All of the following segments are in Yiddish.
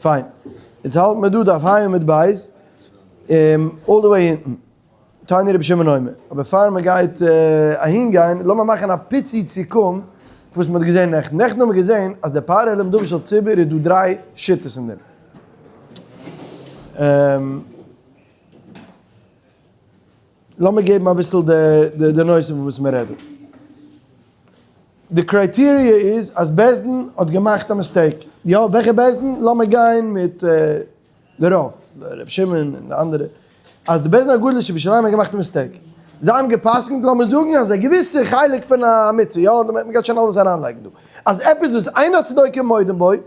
פיין. יעצט האלט מען דא דף ה' עמוד ב', all the way אונטן. תניא רבי שמעון אומר. אבער פאר מען גייט אהין גיין, לאמיר מאכן א פיצי סיכום וואס מען האט געזען נעכטן. נעכטן האבן מיר געזען אז די פר העלם דבר של ציבור איז דא דריי שיטות אין דעם. לאמיר געבן אביסל די נושא פון וואס מען רעדט דא. די criteria איז אז בית דין האט געמאכט א mistake. יא, וועלכע בית דין? לאמיר גיין מיט די רוב, ר' שמעון און די אנדערע, אז די בית דין הגדול שבירושלים האט געמאכט א mistake. זיי האבן גע'פסק'נט, לאמיר זאגן אז א געוויסע חלק פון א מצוה, יא, מען גייט שוין אלעס אריינלייגן דא, אז עפעס וואס אין הצדוקים מודים בו, וואס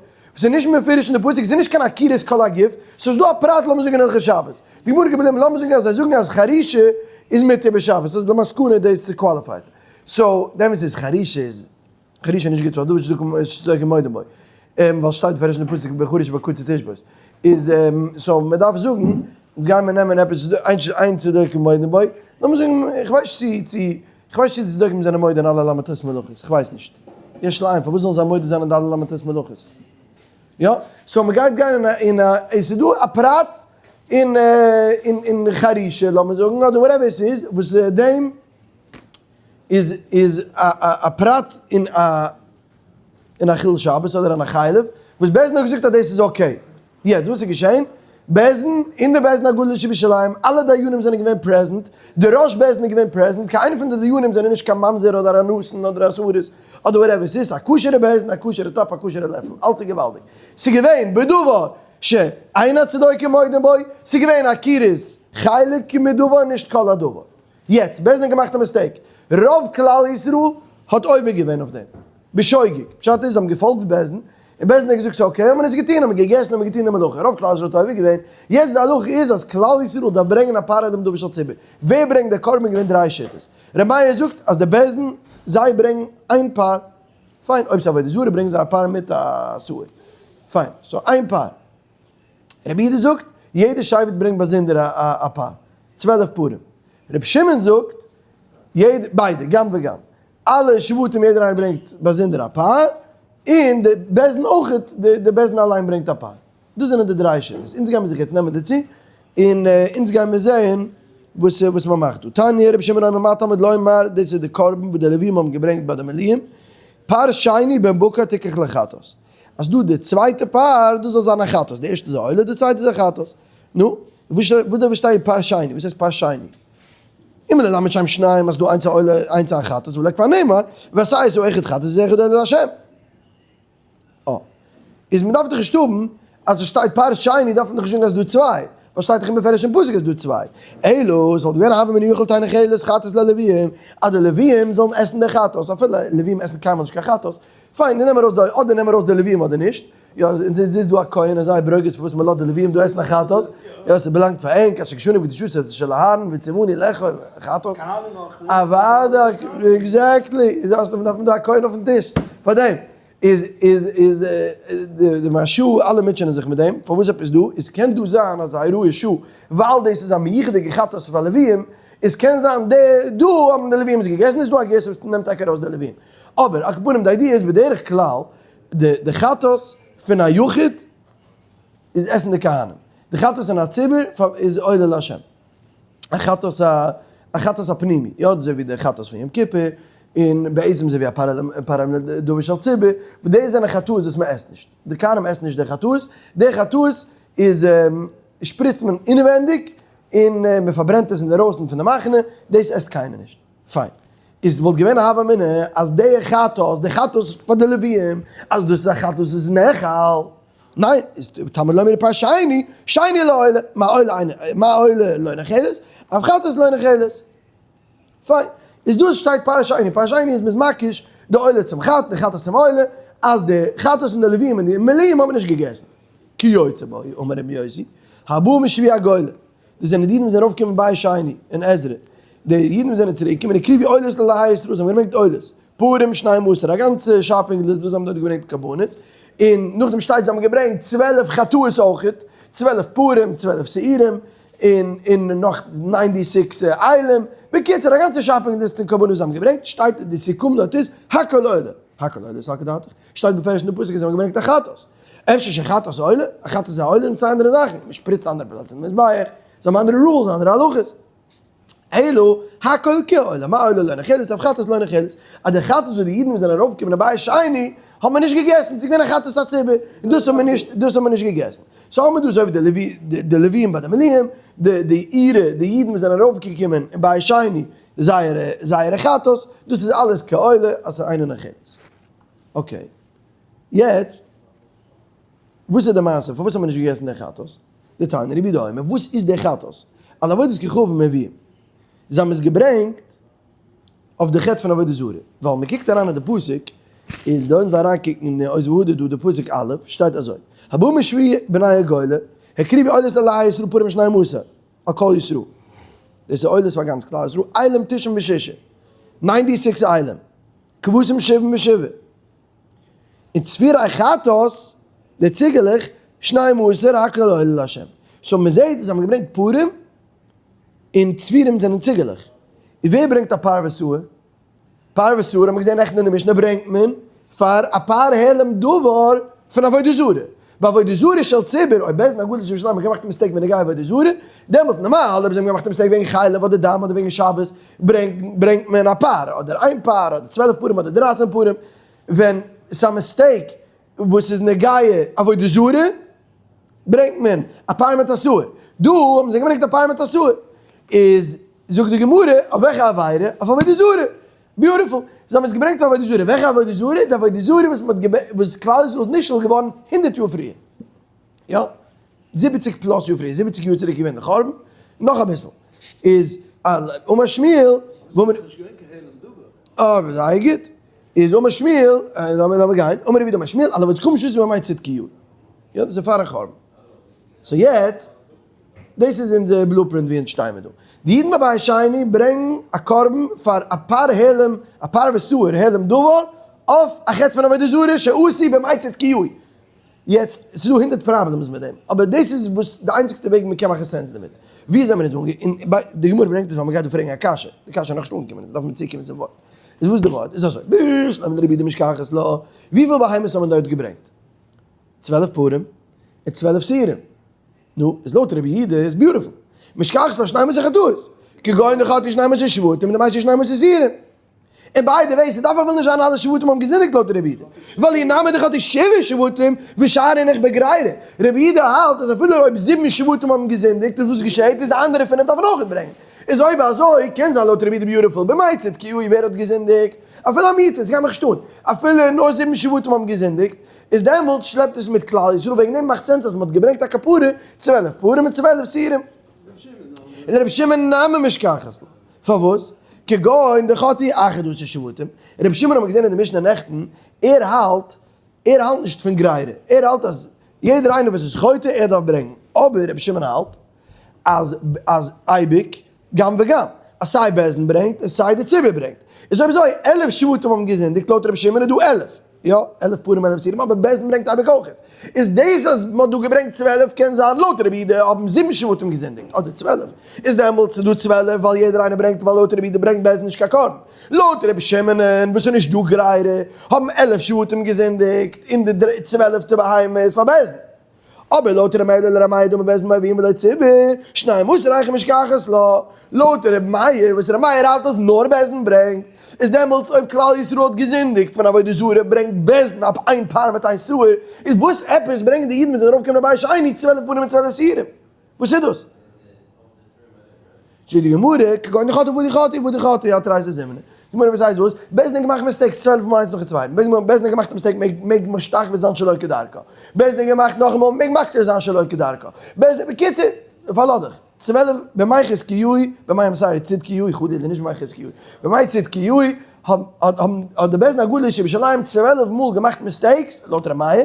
איז נישט מפורש אין די פסוק, איז נישט קיין עקירת כל הגוף, ס'איז דא א פרט לאמיר זאגן אין הלכות שבת. די גמרא געבליבן, לאמיר זאגן אז זיי זאגן אז חרישה איז מותר בשבת, אז די מסקנא דאס איז qualified. so, דעמאלטס איז חרישה איז חרישה נישט גוט ווייל דא איז צדוקים מודים בו. ווייל שטייט מפורש אין די פסוק בחריש בקציר תשבות. איז so מען דארף זאגן, אונז גייען מיר נעמען עפעס איין צדוקים מודים בו, לאמיר זאגן, איך ווייס נישט צו צו, איך ווייס נישט צו די צדוקים זענען מודה אין אלע ל"ט מלאכות, איך ווייס נישט. יש לעיין, פארוואס זאלן זיי מודה זיין אין די אלע ל"ט מלאכות? יא, so מען גייט גיין אין א אין א, עס איז דא א פרט אין אין אין חרישה לאמיר זאגן אדער whatever עס איז, וואס דעם איז איז א א פרט אין א אין א חילול שבת אדער אין א חלב, וואס בית דין האט געזאגט אז דאס איז okay. יעצט וואס איז געשען? בית דין, אין די בית דין הגדול שבירושלים, אלע דיינים זענען געווען present, די ראש בית דין איז געווען present, קיין איינער פון די דיינים זענען נישט קיין ממזר אדער א נתין אדער א סריס, אדער whatever, ס'איז א כשר'ע בית דין, א כשר'ע טאפ, א כשר'ע לעפל, אלץ איז געוואלדיג. ס'איז געווען בדבר שאין הצדוקים מודים בו, ס'איז געווען עקירת חלק מדבר נישט כל הדבר. יעצט, בית דין האט געמאכט א mistake, רוב כלל ישראל האט עובר געווען אויף דעם, בשוגג, פשט איז זיי האבן געפאלגט בית דין, און בית דין האט געזאגט ס'איז okay, האט מען עס געטון, האט מען געגעסן, האט מען געטון די מלאכה, רוב כלל ישראל האט עובר געווען, יעצט די הלכה איז אז כלל ישראל דארף ברענגען א פר אדם דבר של ציבור, ווער ברענגט די קרבן געווען דריי שיטות, ר' מאיר זאגט אז די בית דין זיי ברענגן איין פר, פיין, אויב ס'איז עבודה זרה ברענגן זיי א פר מיט א שעיר, פיין, so איין פר. רבי יהודה זאגט, יעדע שבט ברענגט באזונדער א פר, 12 פרים. רבי שמעון זאגט, יעדע, ביידע, גם וגם. אלע שבטים יעדער איינער ברענגט באזונדער א פר, און די בית דין אויכעט, די בית דין אליין ברענגט א פר. דאס זענען די דריי שיטות. אונז גיימיר זיך יעצט נעמען דערצו, און אונז גיימיר זעהן וואס וואס מען מאכט דא. תניא רבי שמעון אומר מה תלמוד לומר, דאס איז די קרבן וואס די לווים האבן געברענגט ביי די מילואים, פר שני בן בקר תקח לחטאת. אז דא די צווייטע פר, דאס זאל זיין א חטאת, די ערשטע איז א עולה, די צווייטע איז א חטאת. נו, וואס דארף שטיין פר שני? וואס הייסט פר שני? אם ללמד שם שניים אז דא איינס א עולה איינס א חטאת, ולא כבר נאמר, ועשה את האחד חטאת וזה אחד עולה להשם. אה. איז מען דארף דאך נישט האבן אז עס שטייט פר שני דארף מען דאך נישט זאגן אז דא צוויי, ווייל שטייט דאך אין מפורש אין פסוק אז דא צוויי. אלא עס וואלט געווען א הוה אמינא יכול תהא נאכלת חטאת ללוויים, אז די לוויים זאלן עסן די חטאת, אפילו לוויים עסן קיינמאל נישט קיין חטאת, פיין, נעם ארויס די, אדער נעם ארויס די לוויים אדער נישט, יא, און זי איז דא א כהן און זייער ברוגז פארוואס מען לאזט די לוויים דא עסן א חטאת, יא, ס'באלאנגט פאר ענק, אשר קדשנו בקדושתו של אהרן וציוונו לאכול חטאת, אוודאי, exactly, איז דאס דארף מען דא א כהן אויפן טיש, פאר דעם איז איז איז די מהרש"א אלע מוטשענען זיך מיט דעם, פארוואס עפעס דא, איז קען דא זיין אז הוראת שעה, ווייל דאס איז א מיוחד'יגע חטאת פאר לוויים, איז קען זיין די דא האבן די לוויים עס געגעסן, איז דא א גירסא וואס נעמט טאקע ארויס די לוויים. אבער על כל פנים די idea איז בדרך כלל די די חטאת פון א יחיד איז עסן די כהנים, די חטאת פון א ציבור איז עולה להשם, א חטאת א א חטאת הפנימי, יא אזוי ווי די חטאת פון יום כיפור, און בעצם אזוי ווי א פר דבר של ציבור, וואס דאס זענען חטאות וואס מען עסט נישט, די כהנים עסן נישט די חטאות, די חטאות איז שפריצט מען אינעווענדיג און מען פארברענט עס אינדערויסן פון די מחנה, דאס עסט קיינער נישט. פיין. איז וואלט געווען א הוה אמינא אז די חטאת, די חטאת פאר די לוויים, אז דאס איז א חטאת וואס איז נאכל. ניין, איז תלמוד לומר פר שני, שני לעולה, מה עולה אינו, מה עולה לא נאכלת, אף חטאת לא נאכלת. פיין. איז דאס שטייט פר שני, פר שני איז מ'איז מקיש די עולה צום חטאת, די חטאת צום עולה, אז די חטאת פון די לוויים און די מילואים האבן נישט געגעסן. כיוצא בו, אמר רבי יוסי, הבא משבי הגולה. דאס זענען די אידן וואס זענען ארויפגעקומען בית שני אין עזרא, די אידן וואס זענען צוריק געקומען הקריבו עולות לאלהי ישראל, זיי האבן געברענגט עולות, פרים שנים עשר, א גאנצע shopping list וואס זיי האבן דארט געברענגט קרבנות, און נאכדעם שטייט זיי האבן געברענגט 12 חטאות אויכעט, 12 פרים, 12 שעירים, און און נאך ninety six אילים, בקיצור א גאנצע shopping list פון קרבנות וואס זיי האבן געברענגט, שטייט די סיכום דארט איז הכל עולה, הכל עולה סלקא דעתך, שטייט בפירוש אין די פסוק אז זיי האבן געברענגט א חטאת. אפשר שחטאת עולה? א חטאת איז א עולה און צוויי אנדערע זאכן, מען שפריצט אנדערע פלעצער אין מזבח, זיי האבן אנדערע rules, אנדערע הלכות. אלא הכל כעולה, מה עולה לא נאכלת, אף חטאת לא נאכלת. אז די חטאת וואס די אידן זענען ארויפגעקומען אין בית שני, האט מען נישט געגעסן, ס'איז געווען א חטאת הציבור, און דאס האט מען נישט, דאס האט מען נישט געגעסן. so האבן מיר דא אזוי ווי די לוי, די לוויים ביי די מילואים, די די אירע, די אידן וואס זענען ארויפגעקומען אין בית שני, זייערע זייערע חטאת, דאס איז אלעס כעולה, אז ס'איז אינה נאכלת. okay. יעצט, וואס איז די מעשה? פארוואס האט מען נישט געגעסן די חטאת? דתניא רבי יהודה אומר, וואס איז די חטאת? על עבודת כוכבים מביאים. זיי האבן עס געברענגט אויף די חטא פון עבודה זרה. ווייל מען קוקט אריין אין די פסוק, איז דא אונז אריינקוקן אין עוז והדר דא די פסוק א', שטייט אזוי, הבא משבי בני הגולה, הקריבו עולת לאלהי ישראל פרים שנים עשר, על כל ישראל. דאס איז עולות פאר גאנץ כלל ישראל, אילים תשעים ושישה, ninety six אילים, כבשים שבעים ושבעה. און צפירי חטאת, די ציגעלעך, שנים עשר הכל עולה לה'. so מען זעט אז זיי האבן געברענגט פרים, און צפירים זענען ציגעלעך. און ווער ברענגט א פר ושעיר? פר ושעיר האט מען געזען נעכטן אין די משנה ברענגט מען פאר א פר העלם דבר פון עבודה זרה. ביי עבודה זרה של ציבור, אויב בית דין הגדול של ירושלים האט געמאכט א mistake בנוגע עבודה זרה, דעמאלטס נארמאל אויב זיי האבן געמאכט א mistake וועגן חלב אדער דם אדער וועגן שבת, ברענגט מען א פר, אדער איין פר, אדער 12 פרים אדער 13 פרים, ווען ס'איז א mistake וואס איז נוגע עבודה זרה, ברענגט מען א פר מיט א שעיר. דא האבן זיי געברענגט א פר מיט א שעיר. איז זאגט די גמרא, אויף וועלכע עבירה? אויף עבודה זרה. beautiful. זיי האבן עס געברענגט אויף עבודה זרה. וועלכע עבודה זרה? די עבודה זרה וואס מ'האט געבע וואס כלל ישראל איז נכשל געווארן הונדערט יאר פריער. יא. זיבעציג plus יאר פריער. זיבעציג יאר צוריק איז געווען די חורבן. נאך אביסל. איז אמר שמואל, וואס איז נישט געווען קיין העלם דבר. אה, זייער גוט. איז אמר שמואל, לאמיר לאמיר גיין, אמר רב יהודה אמר שמואל, על עבודת כוכבים שעשו בימי צדקיהו. יא, דאס איז פארן חורבן. so יעצט, דאס איז אונזער blueprint ווי אונז שטייען מיר דא. די אידן ביי בית שני ברענגן א קרבן פאר א פר העלם, א פר ושעיר העלם דבר, אויף א חטא פון עבודה זרה שעשו בימי צדקיהו. יעצט, ס'איז דא הונדערט problems מיט דעם, אבער דאס איז וואס די איינציגסטע וועג מ'קען מאכן sense דערמיט. ווי זעמיר אונז אנגע. און ביי די גמרא ברענגט עס ווייל מ'גייט דא פרעגן א קשיא, די קשיא איז נאכנישט אנגעקומען, אונז דארף מיר צוקומען צום ווארט. איז וואס די ווארט איז אזוי, בשלמא לרבי יהודה משכחת לה, וויפיל בהמות האט מען דארט געברענגט? 12 פרים און 12 שעירים. נו, איז לויט רבי יהודה איז beautiful. משכחת לה שנים עשר חטאות. כגון דחטאו שנים עשר שבטים און דמייסי שנים עשר שעירים. און by the way, ס'דארף אפילו נישט זיין אלע שבטים האבן געזינדיגט לויט רבי יהודה. ווייל אי נמי דחטאו שבעה שבטים ושאר הנך בגרירה. רבי יהודה האלט אז אפילו אויב זיבן שבטים האבן געזינדיגט איז וואס געשעהט איז די אנדערע פינף דארפן אויך ברענגען. איז אויב אזוי קען זיין לויט רבי יהודה beautiful בימי צדקיהו ווער האט געזינדיגט? אפילו א מיעוט, ס'גייט מיך נישט אן. אפילו נאר זיבן שבטים האבן געזינדיגט איז דעמאלטס שלעפט עס מיט כלל ישראל וועגן דעם מאכט sense אז מ'האט געברענגט א כפרה 12 פרים און 12 שעירים. און רבי שמעון נמי משכחת לה. פארוואס? כגון דחטאו אחד עשר שבטים, רבי שמעון האט מען געזען אין די משנה נעכטן, ער האלט, ער האלט נישט פון גרירה, ער האלט אז יעדער איינער וואס איז חוטא ער דארף ברענגען, אבער רבי שמעון האלט אז אז אייביג גם וגם, אז סיי בית דין ברענגט און סיי די ציבור ברענגט, איז אויב אזוי 11 שבטים האבן געזינדיגט לויט רבי שמעון איז דא 11, יא, 11 פרים 11 שעירים, אבער בית דין ברענגט אייביג אויך. איז דאס אז מ'האט דא געברענגט 12 קען זיין לויט רבי יהודה האבן זיבן שבטים געזינדיגט, אדער 12, איז דעמאלטס איז דא 12 ווייל יעדער איינער ברענגט ווייל לויט רבי יהודה ברענגט בית דין נישט קיין קרבן. לויט רבי שמעונ'ען וואס איז נישט דא גרירה האבן 11 שבטים געזינדיגט און די צוועלפטע בהמה איז פאר בית דין. אבער לויט ר' מאיר לר' מאיר דאמר בית דין מביאים ולא ציבור, שנים עשר היכי משכחת לה. לויט ר' מאיר וואס ר' מאיר האלט אז נאר בית דין ברענגט, איז דעמאלטס אויב כלל ישראל האט געזינדיגט פון עבודה זרה ברענגט בית דין אפ איין פר מיט איין שעיר, איז וואס עפעס ברענגען די אידן וואס זענען ארויפגעקומען לבית שני 12 פרים און 12 שעירים? וואס איז דאס? זאגט די גמרא, כגון דחטאו והדר חטאו והדר חטאו תריסר זימני. די גמרא וואס הייסט וואס? בית דין האט געמאכט mistakes 12 מאל איינס נאכן צווייטן. בית דין האט געמאכט א mistake מעג מעג משתחווה זיין שלא כדרכה. בית דין האט געמאכט נאכאמאל מעג מקטיר זיין שלא כדרכה. בית דין, בקיצור, פארלאז דיך. 12 בימי חזקיהו, בימי I'm sorry, צדקיהו, חלילה, נישט בימי חזקיהו. בימי צדקיהו האבן האט די בית דין הגדול של ירושלים 12 מאל געמאכט mistakes, לויט ר' מאיר.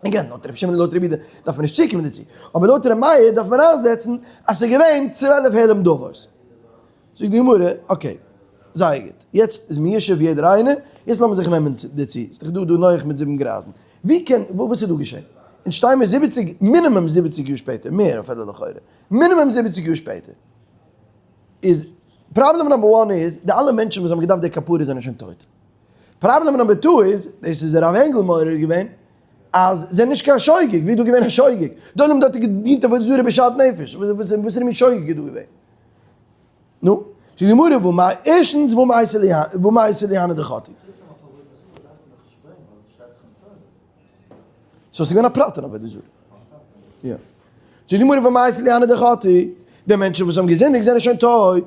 again, לויט רבי שמעון און לויט רבי יהודה דארף מען נישט צוקומען דערצו, אבער לויט ר' מאיר דארף מען איינזעצן אז ס'איז געווען 12 העלם דבר'ס. זאגט די גמרא, okay, זייער גוט, יעצט איז מיושב יעדער איינער, יעצט לאמיר זיך נעמען דערצו, ס'איז דאך דא דא נוח מיט זיבן גרייזן, ווי קען, וואס איז דא געשען? אונז שטייען מיר זיבעציג, מינימום זיבעציג יאר שפעטער, מער אפילו לכאורה, מינימום זיבעציג יאר שפעטער, איז problem number one איז, די אלע מענטשן וואס האבן געדארפט די כפרה זענען שוין טויט. problem number two איז, דאס איז הרב ענגל מעורר געווען. אז זיי נישט קיין שוגג, ווי איז דא געווען א שוגג? די עולם דארט האט געדינט עבודה זרה בשאט נפש, וואס איז מין שוגג איז דא געווען? נו, זאגט די גמרא, והא מאי, ערשטנס והא מאי אתי ליה, והא מאי אתי ליה הני דחטאי. so ס'איז געווען א פרט אין עבודה זרה. יא. זאגט די גמרא והא מאי אתי להו הני דחטאי, די מענטשן וואס האבן געזינדיגט זענען שוין טויט.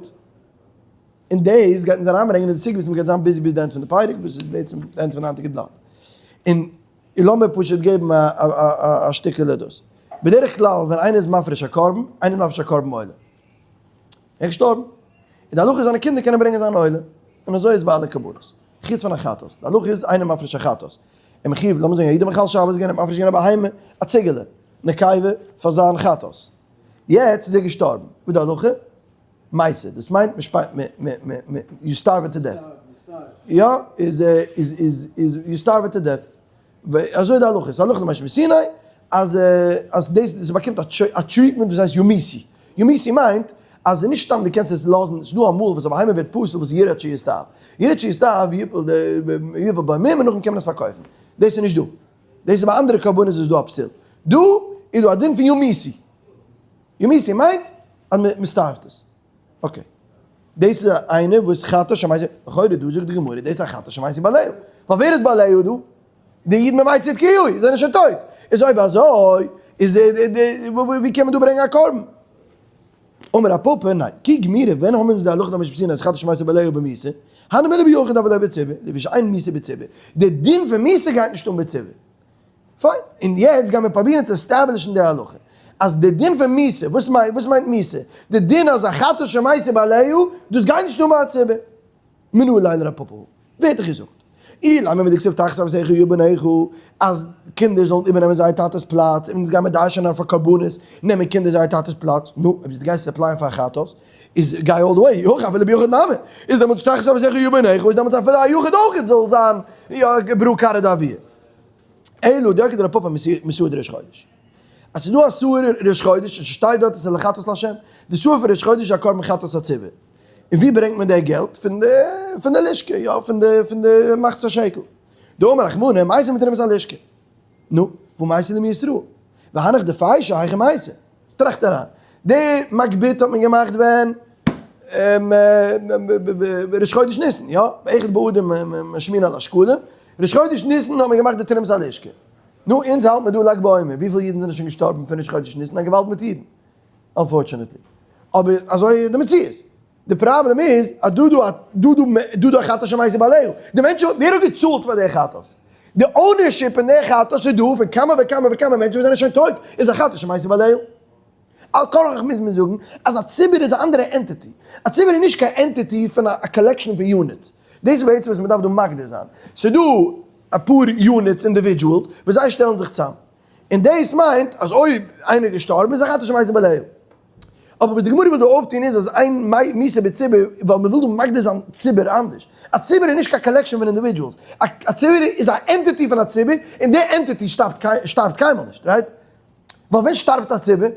און דאס גייט אונז אריינברענגען אין די סוגיא וואס מ'גייט זיין busy ביז די end פון די פרק, וואס איז בעצם די end פון די היינטיגע בלאט. און לאמיר פשוט געבן א שטיקעלע דאס. בדרך כלל ווען איינער איז מפריש א קרבן, איינער איז מפריש א קרבן עולה, ער איז געשטארבן, און די הלכה איז זיינע קינדער קענען ברענגען זיין עולה, און אזוי איז ביי אלע קרבנות, חוץ פון א חטאת, די הלכה איז איינער מפריש א חטאת, און מחיוב, לאמיר זאגן א איד האט מחלל שבת געווען, ער האט מפריש געווען א בהמה, א ציגעלע, נקבה, פאר זיין חטאת, יעצט איז ער געשטארבן, וואס איז די הלכה? מיתה, דאס מיינט מ מ you starve it to death. יא, איז איז איז איז you starve it to death. אזוי איז די הלכה, ס'איז הלכה למשה מסיני אז אז דאס דאס באקומט א treatment וואס הייסט יומתו. יומתו מיינט אז ס'איז נישט סתם דו קענסט עס לאזן, ס'איז דא אמאל וואס א בהמה ווערט פסול וואס ירעה שיסתאב. ירעה שיסתאב יפול יפול בו מום און נאכדעם קען מען עס פארקויפן. דאס איז נישט דא. דאס איז ביי אנדערע קרבנות איז דא א פסול. דא איז דא א דין פון יומתו. יומתו מיינט אז מען starve ט עס. okay. דאס איז איינער וואס חטאת שמתו, לכאורה דא זאגט די גמרא דאס איז א חטאת שמתו בעליה. ווייל ווער איז בעליה דא? די אידן מימי צדקיהו זענען שוין טויט. איז אויב אזוי איז ווי קען מען דא ברענגען א קרבן? אמר רב פפא, ניין. כי גמירי, ווען האבן אונז די הלכה דמשה מסיני אז חטאת שמתו בעליה במיתה? הני מילי ביחיד אבל לא בציבור, לפי שאין מיתה בציבור. די דין פון מיתה גייט נישט אן בציבור. פיין, און יעצט גיימיר פראבירן צו establish ן די הלכה, אז די דין פון מיתה, וואס מיינט וואס מיינט מיתה? די דין אז א חטאת שמתו בעליה, דאס גייט נישט אן ביי א ציבור. מנא ליה לרב פפא, ווער האט דיך געזאגט? אילימא מדכתיב תחת אבותיך יהיו בניך, אז קינדער זאלן איבערנעמען זייער טאטע'ס פלאץ, און אונז גיימיר דרש'ענען אויף קרבנות, נעמען קינדער זייער טאטע'ס פלאץ, נו, אויב דו גייסט apply ען פאר א חטאת, איז גיי all the way, אי הכי אפילו ביחיד נמי, איז דעמאלטס תחת אבותיך יהיו בניך, איז דעמאלטס אפילו א יחיד אויך זאל זיין יא ברא כרעא דאבוה. אלא דאיכא דרב פפא משעיר דראש חודש. אז ס'איז דא א שעיר ראש חודש און ס'שטייט דארט אז ס'איז לחטאת להשם. די שעיר פון ראש חודש איז א קרבן חטאת הציבור. און ווי ברענגט מען די געלט? פון די פון די לשכה, יא פון די פון די מחצית השקל. דאמר רחמנא מייתי מתרומת הלשכה. נו, והא מייתי להו מישראל. והנך דפיישי היכי מייתי. טראכט אריין. די מגבית האט מען געמאכט ווען? ראש חודש ניסן, יא? באחד באדר משמין על השקלים. ראש חודש ניסן האט מען געמאכט די תרומת הלשכה. נו, אונז האלט מיר דא לג בעומר. וויפיל אידן זענען שוין געשטארבן פון ראש חודש ניסן? א געוואלד מיט אידן. Unfortunately. אבער אזוי איז די מציאות. די פראבלעם איז אז דא דא דא דא דא חטאת שמתו בעליה. די מענטשן, ווער האט געצאלט פאר די חטאת? די ownership אין די חטאת איז דא פון כמה וכמה וכמה מענטשן וואס זענען שוין טויט, איז א חטאת שמתו בעליה. על כרחך מוז מען זאגן אז א ציבור איז א אנדערע entity. א ציבור איז נישט קיין entity פון א collection פון units. דאס איז בעצם וואס מען דארף דא מגדיר זיין. ס'איז דא אפאר units, individuals, וואס זיי שטעלן זיך צאם. און דאס מיינט אז אויב איינער איז געשטארבן איז א חטאת שמתו בעליה. אבער וואס די גמרא וויל דא אויפטון איז אז אין מיתה בציבור, ווייל מען וויל דא מגדיר זיין ציבור אנדערש. א ציבור איז נישט קיין collection פון individuals. א ציבור איז א entity פון א ציבור, און די entity שטארבט קיינמאל נישט, right? ווייל ווען שטארבט א ציבור?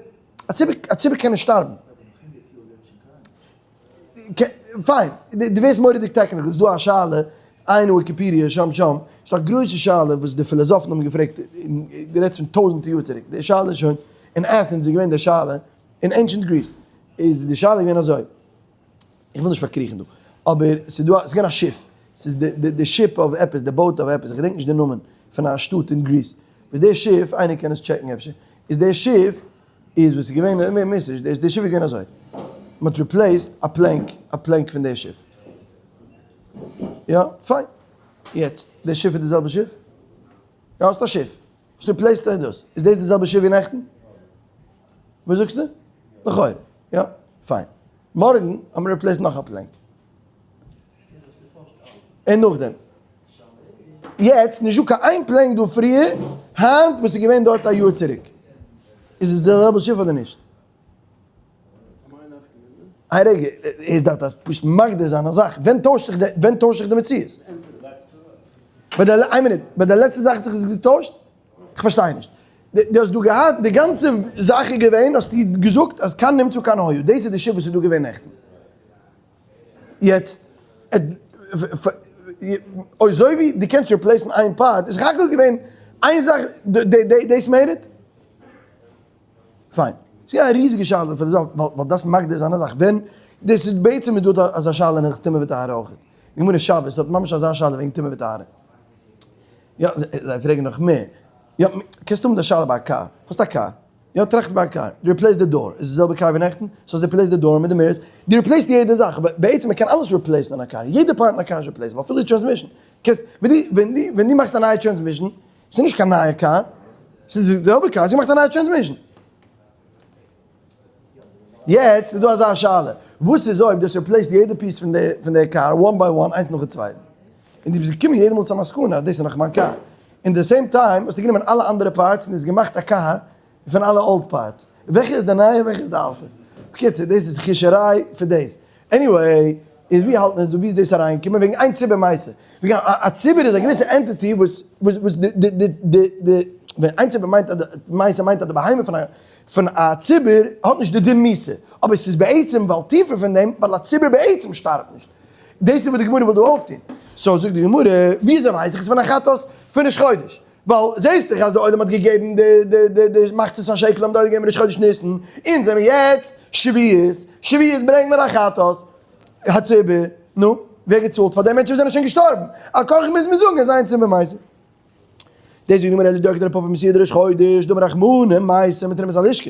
א ציבור, א ציבור קען נישט שטארבן. פיין, דו ווערסט מורא'דיג technical, ס'איז דא א שאלה, עיין וויקיפידיע שם שם, ס'איז דא א גרויסע שאלה וואס די פילאזאפן האבן געפרעגט, דו רעדסט פון טויזענטער יאר צוריק, די שאלה איז שוין, אין Athens איז געווען די שאלה, אין ancient Greece, איז די שאלה געווען אזוי, איך וויל נישט פארקריכן דא, אבער ס'איז דא, ס'איז געווען א שיף, ס'איז די די ship of עפעס, די boat of עפעס, איך געדענק נישט די נאמען, פון א שטאט אין Greece, וואס די שיף, איינער קען עס check ן אפשר, איז די שיף איז וואס איז געווען, מיסט נישט, די שיף איז געווען אזוי, מען האט replaced א plank, א plank פון די שיף. יא, פיין. יעצט, די שיף איז די זעלבע שיף? יא, האסט א שיף. האסט replaced דאס. איז דאס די זעלבע שיף ווי נעכטן? וואס זאגסטו? לכאורה. יא, פיין. מארגן האט מען replaced נאך א plank. און נאכדעם. יעצט, נישט דא קיין איין plank דא פריער, היינט וואס איז געווען דארט א יאר צוריק. איז עס די זעלבע שיף אדער נישט? איין רגע, איז דארף דאס פשוט מגדיר זיין א זאך, ווען טוישט זיך די, ווען טוישט זיך די מציאות? ביי די, איין מינוט, ביי די לעצטע זאך האט זיך עס געטוישט? איך פארשטיי נישט. דו האסט דא געהאט די גאנצע זאך איז געווען, האסטו געזאגט אז כאן נמצא כאן היה, דאס איז די שיף וואס איז דא געווען נעכטן. יעצט, אזוי ווי דו קענסט replace ן איין part, איז סך הכל געווען. איין זאך, דאס made it? פיין. ס'איז א ריזיגע שאלה פאר די זאך, ווייל דאס מגדיר זיין א זאך ווען, דאס איז בעצם איז דא אזא שאלה אין הלכות טומאה וטהרה אויך. די גמרא שבת האט ממש אזא שאלה וועגן טומאה וטהרה. יא, זיי פרעגן נאך מער. יא, קענסט האבן די שאלה ביי א קאר. האסט א קאר. יא, טראכט ביי א קאר. דו replace די door. איז די זעלבע קאר ווי נעכטן? so האסט replaced די door מיט די mirrors. דו replace ט יעדע זאך. אבער בעצם מ'קען אלעס replace ן אין א קאר. יעדע part אין א קאר איז replaceable. אפילו די transmission. קענסט, ווען דו, ווען דו מאכסט א נייע transmission, ס'איז נישט קיין נייע קאר. ס'איז די זעלבע קאר, זי מאכט א נייע transmission. יעצט איז דא אזא שאלה, וואס איז אויב דו האסט replaced יעדע piece פון די פון די קאר one by one איינס נאכן צווייטן, און דו ביסט געקומען יעדע מאל צו א מסקנא אז דאס איז נאך מיין קאר, אין די same time האסטו גענומען אלע אנדערע parts און האסט געמאכט א קאר פון אלע old parts, וועלכע איז די נייע וועלכע איז די אלטע? בקיצור דאס איז חישעריי פון דאס. anyway, איז ווי האלט מען דא? ווי איז דאס אריינגעקומען? וועגן איין ציבור מעשה. וועגן א ציבור איז א געוויסע entity וואס וואס די די די די די ווען איין ציבור מיינט אז די מעשה מיינט אז די בהמה פון א פון א ציבור האט נישט די דין מיתה, אבער ס'איז בעצם ווייל טיפער פון דעם ווייל א ציבור בעצם שטארבט נישט. דאס איז וואס די גמרא וויל דא אויפטון. so זאגט די גמרא, וויאזוי ווייס איך עס פון א חטאת פון ראש חודש? ווייל זעסט דאך אז די עולם האט געגעבן די די די די מחצית השקל האבן די עולם געגעבן ראש חודש ניסן, אונז זעמיר יעצט שבועות, שבועות ברענגט מען א חטאת הציבור, נו, ווער געצאלט פאר די מענטשן וואס זענען שוין געשטארבן? על כרחך מוז מען זאגן אז אין ציבור מתים. דאס זאגט די גמרא אלא דאקתא רב פפא משעיר דראש חודש דאמר רחמנא מתה מתרומת הלשכה,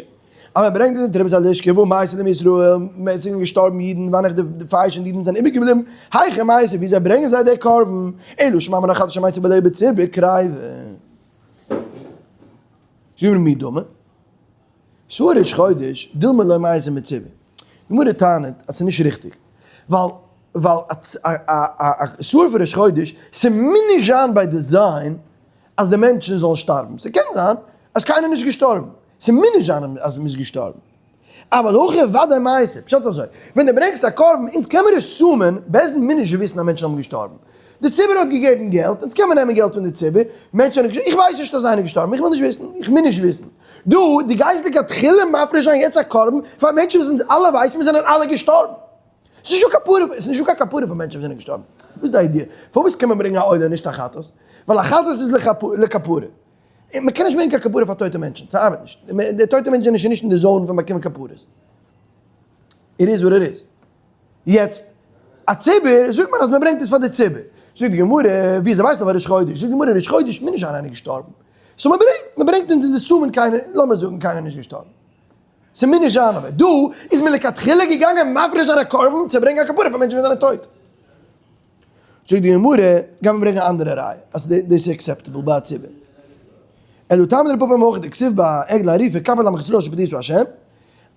אז מען ברענגט עס אין תרומת הלשכה והא מתו מישראל, עס זענען געשטארבן אידן, וואנעך די פייש און די אידן זענען איבערגעבליבן, היכי מייתי ווי זיי ברענגען זיי די קרבן, אלא שמע מינה חטאת שמתו בלא בציבור קריבה. זאג מיר מי דמי? שעיר ראש חודש דילמא לא מייתי מציבור. די גמרא טענה'ט אז ס'איז נישט ריכטיג, ווייל ווייל א שעיר פון ראש חודש, ס'מוז נישט זיין by design אז די מענטשן זאלן שטארבן, ס'קען זיין אז קיינער איז נישט געשטארבן, ס'מוז נישט זיין אז מ'איז געשטארבן. אבל הכא ודאי מייתי, פשט איז אזוי, ווען דו ברענגסט א קרבן, אונז קען מיר assume ען, בית דין מוז נישט וויסן אז מענטשן האבן געשטארבן. די ציבור האט געגעבן געלט, אונז קען מען נעמען געלט פון די ציבור, מענטשן זענען געשטארבן, איך ווייס נישט אז איינער איז געשטארבן, איך וויל נישט וויסן, איך מוז נישט וויסן. דו, דו גייסט לכתחילה מפריש זיין יעצט א קרבן פאר מענטשן וואס אונז אלע ווייסן מיר זענען אלע געשטארבן. ס'איז נישטא כפרה, ס'איז נישטא קיין כפרה פאר מענטשן וואס זענען געשטארבן. וואס איז די idea? פארוואס קען מען ברענגען א עולה און נישט א חטאת? ווייל א חטאת איז לכפרה. מען קען נישט ברענגען קיין כפרה פאר טויטע מענטשן, ס'ארבעט נישט. די טויטע מענטשן זענען שוין נישט אין די zone פון באקומען כפרות. It is what it is. יעצט, א ציבור, זאגט מען אז מען ברענגט עס פאר די ציבור. זאגט די גמרא, ווי אזוי ווייסטו פאר ראש חודש? זאגט די גמרא, ראש חודש מוז נישט זיין איינער געשטארבן. so מען ברענגט, מען ברענגט אונז איז assume ען קיינער, לאמיר זאגן קיינער נישט געשטארבן. ס'מוז נישט זיין אבער דא איז מען לכתחילה געגאנגען מפריש זיין א קרבן צו ברענגען א כפרה פאר מענטשן וואס זענען טויט. זאגט די גמרא, גיי מיר ברענגען א אנדערע ראיה אז דאס איז acceptable ביי א ציבור. אלא טעמא דרב פפא מהכא דכתיב ביי עגלה ערופה כפר לעמך ישראל אשר פדית ה',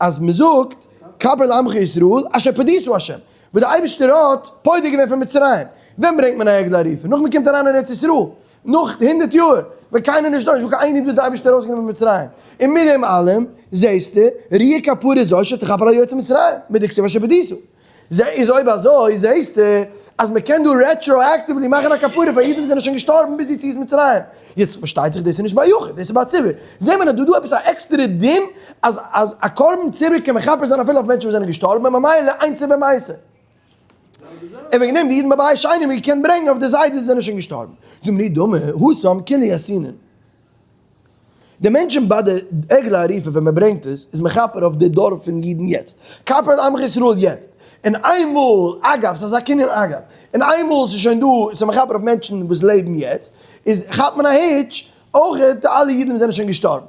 אז מען זאגט כפר לעמך ישראל אשר פדית ה', וואס דער אייבערשטער האט פודה געווען פון מצרים. ווען ברענגט מען א עגלה ערופה? נאך מען קומט אריין אין ארץ ישראל, נאך הונדערט יאר ווען קיינער נישט דא, נישט דא קיין איין איד וואס די אייבערשטער האט ארויסגענומען פון מצרים, און מיט דעם אלעם זעסטו ראיה כפרה זו שתכפר על יוצאי מצרים מדכתיב אשר פדית. איז אויב אזוי זעסטו אז מען קען דא retroactively מאכן א כפרה פאר אידן וואס זענען שוין געשטארבן ביז יציאת מצרים. יעצט פארשטייט זיך דאס איז נישט ביי יחיד, דאס איז ביי ציבור. זעט מען אז דא דא עפעס א עקסטערע דין אז אז א קרבן ציבור קען מכפר זיין אפילו אויף מענטשן וואס זענען געשטארבן און ממילא אין ציבור מתה. און וועגן דעם די אידן בבית שני האבן געקענט ברענגען אויף די זיידעס וואס זענען שוין געשטארבן. זאגט מי דמי התם כולהו ייתינן. די מענטשן ביי די עגלה ערופה ווען מען ברענגט עס איז מכפר אויף די דור פון אידן יעצט, כפר על עמך ישראל יעצט, און איינמאל, אגב ס'איז אזא קנין אגב, און איינמאל ס'איז שוין דא ס'איז מכפר אויף מענטשן וואס לעבן יעצט, איז כאפט מען א היטש אויך די אלע אידן וואס זענען שוין געשטארבן.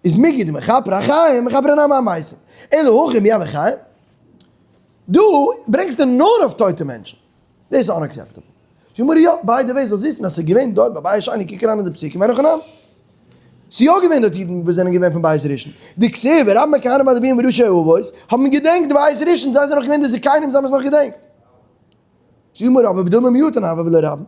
איז מיגו דמכפר אחיים מכפר נמי אמתים, אלא הכא מי הוו חיים? דא ברענגסטו נאר אויף טויטע מענטשן. דאס איז unacceptable. זאגט די גמרא יא, by the way זאלסט וויסן אז ס'איז געווען דארט ביי בית שני, קוק אריין אין די פסוקים אין הכי נמי. ס'איז יא געווען דארט אידן וואס זענען געווען פון בית ראשון. דכתיב ורבים הכהנים והלוויים וראשי האבות האבן געדענקט די בית ראשון, זיי זענען נאך געווען די זקנים זיי האבן עס נאך געדענקט. זאגט די גמרא אבער ודילמא מיעוטין הוו ולא רבים.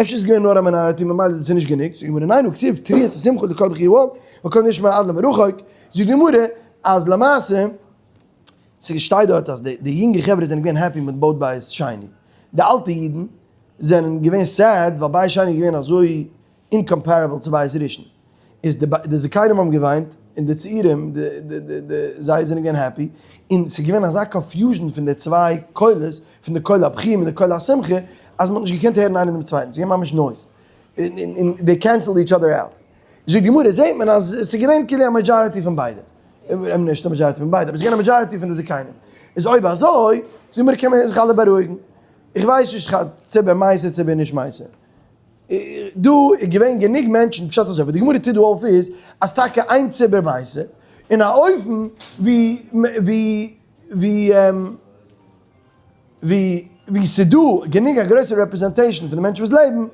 אפשר איז געווען נאר א minority ממילא דאס איז נישט גענוג, זאגט די גמרא ניין הא כתיב תרועת השמחה לקול בכי העם וקול נשמע עד למרחוק, זאגט די גמרא אז למעשה ס'שטייט דארט אז די יונגע חברה זענען געווען happy מיט בויט בית שני, די אלטע אידן זענען געווען sad ווייל בית שני איז געווען אזוי incomparable צו בית ראשון, איז די זקנים האבן געוויינט און די צעירים זיי זענען געווען happy, און ס'איז געווען אזא confusion פון די צוויי קולות, פון די קול הבכי מיט די קול השמחה, אז מ'האט נישט געקענט הערן איינער דעם צווייטן, ס'איז געווען ממש noise. און they cancel each other out. זאגט די גמרא זעהט מען אז עס איז געווען כאילו א majority פון ביידע. נישט א majority פון ביידע, אבער עס איז געווען א majority פון די זקנים. איז אויב אזוי, זאגט די גמרא קען מען זיך אלע בארואיגן. איך ווייס נישט ציבור מייסד ציבור נישט מייסד. דא איז געווען גענוג מענטשן, פשט אזוי, וואס די גמרא טוט דא אויף איז, אז טאקע איין ציבור מייסד, אין א אופן ווי ווי ווי ווי ווי ס'דא גענוג א גרויסע representation פון די מענטשן וואס לעבן,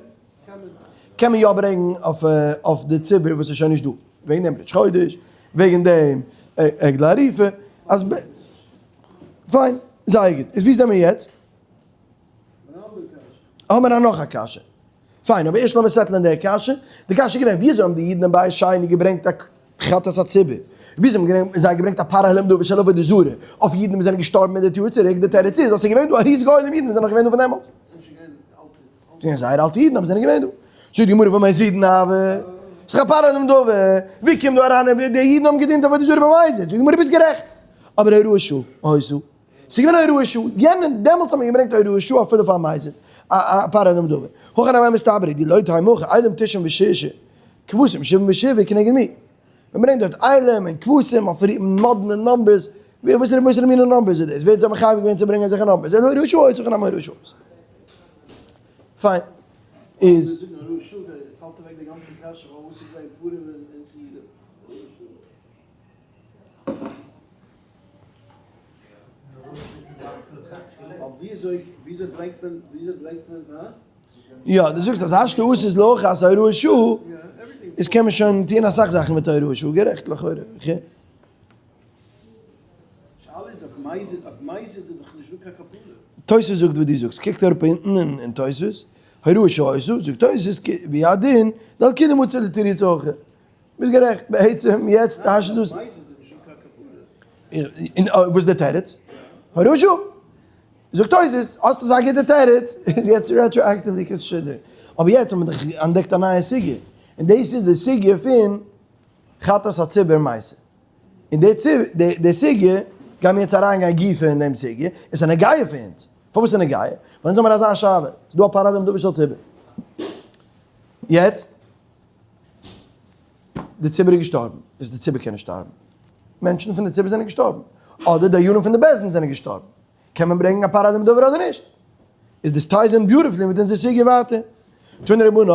קען מען יא ברענגן אויף אויף די ציבור וואס איז שוין נישט דא, וועגן דעם ראש חודש, וועגן דעם עגלה ערופה, אז פיין, זייער גוט, איז ווי זעמיר יעצט? האמיר א נאך א קשיא. פיין, אבער ערשט לאמיר settle ען די קשיא. די קשיא איז געווען, וויאזוי האבן די אידן אין בית שני געברענגט א חטאת הציבור? וויאזוי האבן זיי געברענגט א פר העלם דבר של עבודה זרה אויף אידן וואס זענען געשטארבן הונדערט יאר צוריק? די תירוץ איז אז ס'איז געווען דא א ריזיגע עולם אידן וואס זענען נאך געווען דא פון דעמאלטס. זענען זייער אלטע אידן אבער זענען געווען דא. זאגט די גמרא והא מזידין הוו. ס'איז דאך א פר העלם דבר. ווי קומט דא אריין די אידן האבן געדינט עבודה זרה במזיד? זאגט די גמרא ביסט גערעכט. אבער הוראת שעה היתה. ס'איז געווען א הוראת שעה, יענע דעמאלטס האט מען געברענגט א הוראת שעה אפילו פאר מזיד, א א פר העלם דבר. הכא נמי מסתברא דלא תימא הכי אילים תשעים וששה כבשים שבעים ושבעה כנגד מי. מען ברענגט דארט אילים און כבשים אויף מאדנע numbers, וואסערע וואסערע מינע numbers איז דאס? ווער האט זיי מחייב געווען צו ברענגען אזעלכע numbers? אלא הוראת שעה היתה הכא נמי הוראת שעה היתה. פיין. איז. פאלט אוועק די גאנצע קשיא פארוואס איז געווען פורים און סעודה. יא, דו זאגסט אז השתא אויס איז לאורך אז הוראת שעה, איז קען מען שוין טוען אסאך זאכן מיט הוראת שעה, גערעכט לכאורה. תוספות זאגט וואס דו זאגסט, קוקט אראפ אונטן אין תוספות, הוראת שעה היתה, זאגט תוספות, והוא הדין, דעל כולהו מצי לתרוצי הכי. ביסט גערעכט, בעצם יעצט האשט דאס. און וואס איז די תירוץ? הוראת שעה. זאגט תוס', האסט אזא גוטע תירוץ, איז יעצט retroactively קענסטו שוין דער. אבער יעצט האט מען דאך אנטדעקט א נייע סוגיא, און דאס איז די סוגיא פון חטאת הציבור מתה. און די סוגיא, גיימיר יעצט אריינגיין גופא אין דעם סוגיא, איז א נגיעה פון אונז. פארוואס איז נגיעה? ווייל אונז האמיר אזא שאלה, ס'איז דא א פר העלם דבר של ציבור. יעצט. די ציבור איז געשטארבן, איז די ציבור קען נישט שטארבן, מענטשן פון די ציבור זענען געשטארבן, אדער דיינים פון די בית דין זענען געשטארבן, קען מען ברענגן א פר העלם דבר אדער נישט? איז דאס ties in beautifully מיט אונזער סוגיא ווייטער. תנו רבנן,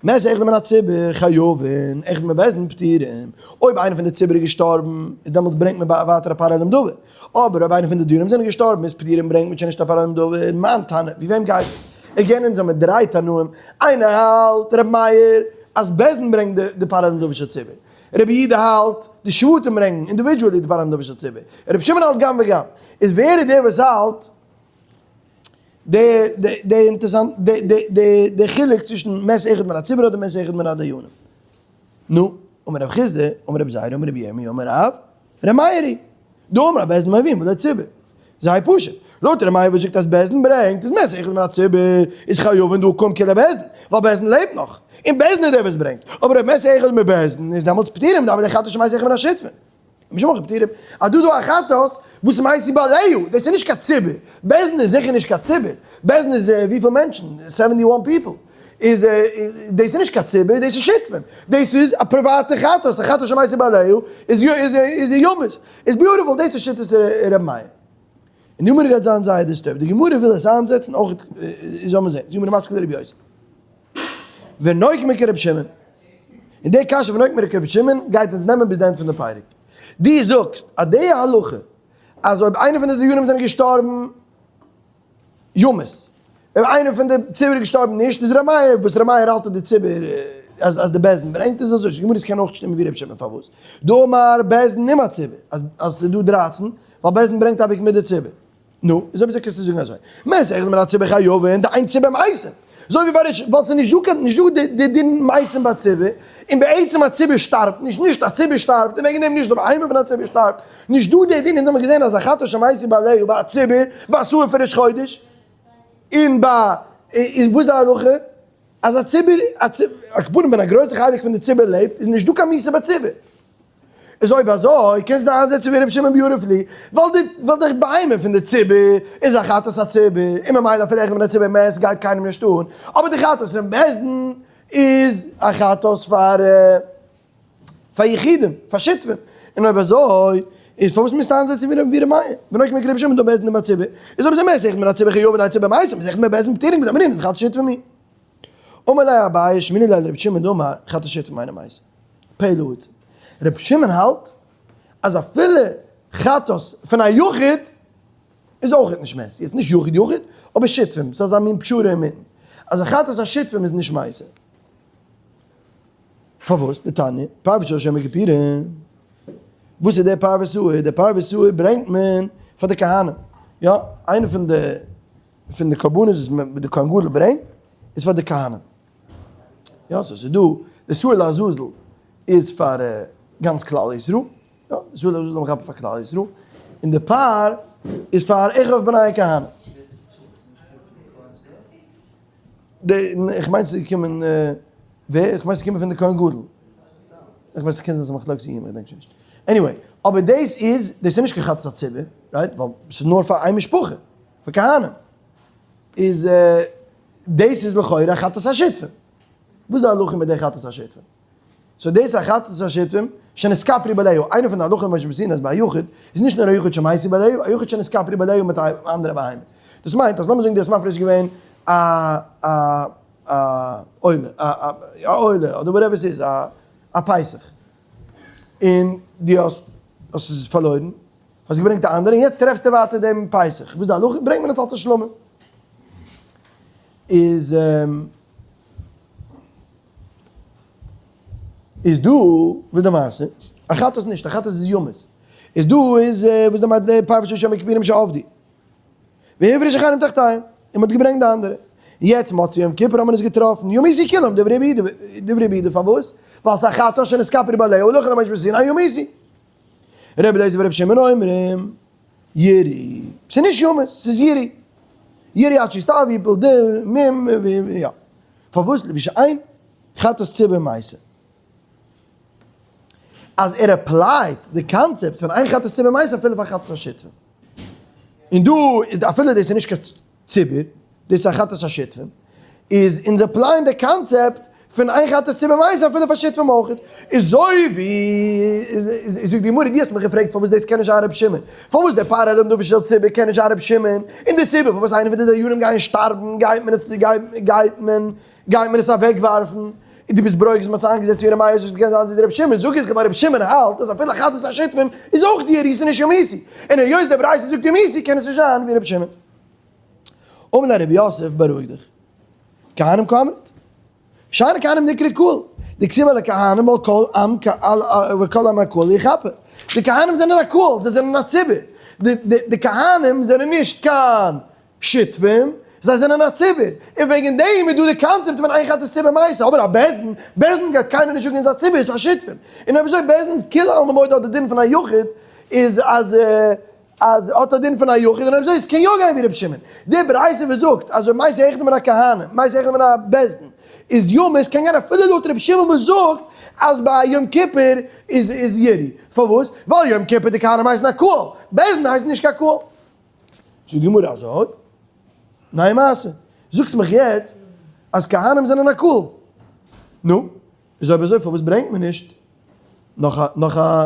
מת אחד מן הציבור חייבין, אחד מבית דין פטורים, אויב איינער פון די ציבור איז געשטארבן, איז דעמאלטס ברענגט מען ווייטער א פר העלם דבר, אבער אויב איינער פון די דיינים זענען געשטארבן איז פטורים ברענגט מען שוין נישט א פר העלם דבר, מאן תנא, ווי וועם גייט עס? again אונז האמיר דריי תנאים, איינער האלט, רבי מאיר, אז בית דין ברענגט די פר העלם דבר של ציבור, רבי יהודה האלט, די שבטים ברענגן individually די פר העלם דבר של ציבור, רבי שמעון האלט גם וגם, איז ווער איז דער וואס האלט די די אינטערסאנט די די די חילוק צווישן מת אחד מן הציבור אדער מת אחד מן הדיינים? נו, אמר רב חסדא, אמר רבי זירא, אמר רבי ירמי', אמר רב, ר' מאיר היא. דאמר בית דין מביאין ולא ציבור. זייער פשוט. לויט ר' מאיר וואס זאגט אז בית דין ברענגט איז מת אחד מן הציבור איז חייבין דא קום כולהו בית דין, ווייל בית דין לעבט נאך, און בית דין איז דער וואס ברענגט. אבער אויב מת אחד מבית דין איז דעמאלטס פטורים דארף דער חטאת שמת אחד מן השותפין. משום הכי פטורים. אז דא דא א חטאת וואס מתו בעליה, דאס איז נישט קיין ציבור. בית דין איז זיכער נישט קיין ציבור. בית דין איז וויפיל מענטשן? seventy one people. איז דאס איז נישט קיין ציבור, דאס איז שותפים. דאס איז א פריוואטע חטאת, א חטאת שמתו בעליה איז איז ימות. איז beautiful, דאס איז שיטת ר' מאיר. און די גמרא גייט זיין זייער disturbed. די גמרא וויל עס איינזעצן אויך, זאל מען זען. די גמרא מסכים לרבי יוסי. ונוקמה כרבי שמעון. און די קשיא פון ונוקמה כרבי שמעון גייט אונז נעמען ביז די end פון די פרק. דו זאגסט אז די הלכה אז אויב איינער פון די דיינים זענען געשטארבן ימות, אויב איינער פון די ציבור איז געשטארבן נישט, איז ר' מאיר, וואס ר' מאיר האלט אז די ציבור, אז אז די בית דין ברענגט איז אזוי, גמרות קען אויך שטימען ווי ר' שמעון פארוואס? דאמר בית דין עם הציבור, אז אז ס'איז דא דרייצן, ווייל בית דין ברענגט אייביג מיט די ציבור. נו, איז אויב אזוי קענסטו זאגן אזוי, מת אחד מן הציבור חייבין, דאין ציבור מתים. אזוי ווי ביי ריש, ווייל ס'איז נישט דא קיין, נישט דא די דין מתים ביי ציבור, און בעצם א ציבור שטארבט נישט, נישט א ציבור שטארבט, און וועגן דעם נישט די בהמה פון א ציבור שטארבט, נישט דא די דין, אונז האמיר געזען אז א חטאת שמתו בעליה ביי א ציבור, ביי א שעיר פון ראש חודש, און ביי, איז וואס די הלכה? אז א ציבור, א ציבור, על כל פנים ווען א גרויסע חלק פון די ציבור לעבט, איז נישט דא קיין מיתה ביי ציבור. איז אויב אזוי קענסטו איינזעצן ווי רבי שמעון beautifully, ווייל די ווייל די בהמה פון די ציבור איז א חטאת הציבור, און ממילא אפילו אחד מן הציבור מת גייט קיינעם נישט אן, אבער די חטאת פון בית דין איז א חטאת פאר פאר יחידים, פאר שותפים, און אויב אזוי איז פארוואס מוזטו איינזעצן ווי רבי מאיר, ונוקמה כרבי שמעון דא בית דין בציבור, איז אויב אזוי מת אחד מן הציבור חיוב ודאי ציבור מתים, איז אחד מבית דין פטורים כדאמרינן חטאת שותפים היא. אמר ליה אביי שמיני ליה לרבי שמעון דאמר חטאת שותפים אינה מתה. פלא עצום. רבי שמעון האלט אז אפילו חטאת פון א יחיד איז אויכעט נישט מת, יעצט נישט יחיד יחיד, אבער שותפים, ס'איז אזא מין פשרה אינמיטן, אז א חטאת השותפים איז נישט מתה. פארוואס? דתניא, פר ושור של יום הכיפורים. וואס איז דער פר ושעיר? דער פר ושעיר ברענגט מען פאר די כהנים. יא, איינע פון די פון די קרבנות וואס די כהן גדול ברענגט איז פאר די כהנים. יא, סאו ס'איז דא, די שעיר לעזאזל איז פאר גאנץ כלל ישראל, יא, די שעיר לעזאזל איז מכפר פאר כלל ישראל, און די פר איז פאר אחיו בני הכהנים. די, איך מיין ס'איז געקומען, ווער? איך מיין ס'איז געקומען פון די כהן גדול. איך ווייס ס'קען זיין ס'איז מחלוקת איהם, איך געדענק שוין נישט. anyway, אבער דאס איז, דאס איז נישט קיין חטאת הציבור, right? ווייל ס'איז נאר פאר איין משפחה, פאר כהנים. איז דאס איז לכאורה א חטאת השותפים. וואס איז די הלכה מיט די חטאת השותפים? so דאס איז א חטאת השותפים שנתכפרו בעליה. איינע פון די הלכות למשה מסיני אז ביי א יחיד איז נישט נאר א יחיד שמתו בעליה, א יחיד שנתכפרו בעליה מיט א אנדערע בהמה. דאס מיינט אז לאמיר זאגן דו האסט מפריש געווען א א א עולה א א עולה אדער whatever ס'איז א א פסח און דו האסט האסט עס פארלוירן האסט געברענגט א אנדערע און יעצט טרעפסטו ווייטער דעם פסח, וואס איז די הלכה? ברענגט מען עס אלס א שלמים. איז איז דא וואס די מעשה? א חטאת נישט, א חטאת איז ימות. איז דא איז וואס די מעשה די פר ושור של יום הכיפורים שאבדו. והפריש אחרים תחתיהם, און מ'האט געברענגט די אנדערע. יעצט מוצאי יום כיפור האט מען עס געטראפן, יומתו כולם, דברי רבי יהודה, דברי רבי יהודה פארוואס? ווייל ס'איז א חטאת שנתכפרו בעליה הלכה למשה מסיני יומתו. רבי אליעזר ורבי שמעון אומרים, יראו. ס'איז נישט ימות, ס'איז יראו. יראו עד שיסתאב ויפול ד מ יא. פארוואס? לפי שאין חטאת ציבור מתה. אז ער apply ט די קאנצעפט פון אין חטאת ציבור מתה אפילו פאר חטאת השותפים. און דא איז אפילו דאס איז נישט קיין ציבור, דאס איז א חטאת השותפים, איז אונז apply ען די קאנצעפט פון אין חטאת ציבור מתה אפילו פאר שותפים אויך. אזוי ווי זאגט די גמרא, דו האסט מיך געפרעגט פארוואס דאס קען נישט זיין רבי שמעון, פארוואס דער פר העלם דבר של ציבור קען נישט זיין רבי שמעון, און די סיבה פארוואס איינער פון די דיינים גייען שטארבן גייט מען עס גייט מען גייט מען עס אוועקווארפן, און דו ביסט ברוגז מען האט עס איינגעזעצט ווי ר' מאיר זאגט קען זיין ווי ר' שמעון, זאג איך ווייל ר' שמעון האלט אז אפילו חטאת השותפים איז אויך יראו ס'איז נישט יומתו, און היות די ברייתא זאגט יומתו קען עס נישט זיין ווי ר' שמעון. אמר ליה רב יוסף בארואיג דיך, כהנים קאמרת? שאני כהנים נקרא קהל, דכתיב על הכהנים ועל כל עם וכל עם הקהל יכפר, די כהנים זענען א קהל, זיי זענען א ציבור, די כהנים זענען נישט קיין שותפים, זיי זענען א ציבור, און וועגן דעם איז דא די קאנצעפט פון אין חטאת ציבור מתה, אבער א בית דין, בית דין גייט קיינער נישט זאגן איז א ציבור, איז א שותפים, און אויב אזוי בית דין איז כולי עלמא מודה האט די דין פון א יחיד, איז אז אז האט א דין פון א יחיד, און אויב אזוי עס קען יא גיין ווי רבי שמעון, די ברייתא וואס זאגט אז אויב מת אחד מן הכהנים, מת אחד מן הבית דין, איז ימות, קען גיין אפילו לויט רבי שמעון וואס זאגט אז ביי יום כיפור איז איז יראו, פארוואס? ווייל יום כיפור די כהנים הייסן א קהל, בית דין הייסן נישט קיין קהל. זאגט די גמרא אזוי, נייע מעשה, זאגסט מיך יעצט אז כהנים זענען א קהל, נו, איז אויב אזוי פארוואס ברענגט מען נישט נאך א נאך א,